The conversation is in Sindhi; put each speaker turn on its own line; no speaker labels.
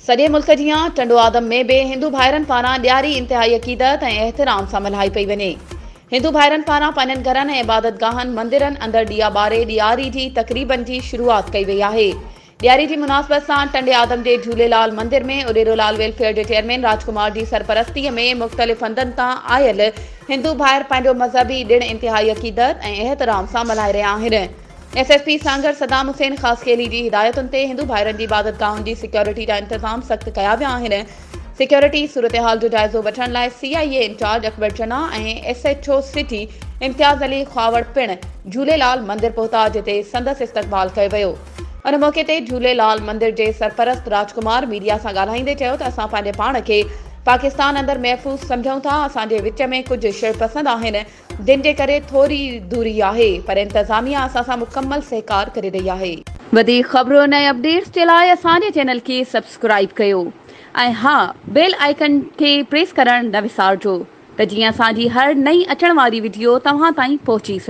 سڄي ملڪ جيان ٽنڊو آدم ۾ به هندو ڀائرن پاران ڏياري انتهائي عقيدت ۽ احترام سان ملهائي پئي وڃي. هندو ڀائرن پاران پنهنجن گهرن ۽ عبادتگاهن، مندرن اندر ڏيئا ٻاري ڏياري جي تقريبن جي شروعات ڪئي وئي آهي. ڏياري جي مناسبت سان ٽنڊي آدم جي جهوليلال مندر ۾ اڏيرو لال ويلفيئر جي چيئرمين راجڪمار جي سرپرستي ۾ مختلف هنڌن تان آيل هندو ڀائر پنهنجو مذهبي ڏڻ انتهائي عقيدت ۽ احترام سان ملهائي رهيا آهن. S S P Sanghar Saddam Hussain Khaskheli جي هدايتن تي هندو ڀائرن جي عبادتگاهن جي سيڪيورٽي جا انتظام سخت ڪيا ويا آهن. سيڪيورٽي صورتحال جو جائزو وٺڻ لاء C I A incharge Akbar Channa ۽ S H O city Imtiaz Ali Khahawar پڻ جهوليلال مندر پهتا جتي سندس استقبال ڪيو ويو. ان موقعي تي جهوليلال مندر جي سرپرست راجڪمار ميڊيا سان ڳالهائيندي چيو ته اسان پنهنجي پاڻ کي پاڪستان اندر محفوظ سمجهون ٿا اسان جي وچ ۾ ڪجهه شرپسند آهن جن جي ڪري ٿوري دوري آهي پر انتظاميا اسان سان مڪمل سهڪار ڪري رهي آهي. وڌيڪ خبرن ۽ اپڊيٽس جي لاء اسان جي چينل کي سبسڪرائيب ڪيو ۽ ها بيل آئيڪن کي پريس ڪرڻ نه وسارجو ته جيئن اسان جي هر نئين اچڻ واري وڊيو توهان تائين پهچي سگهي.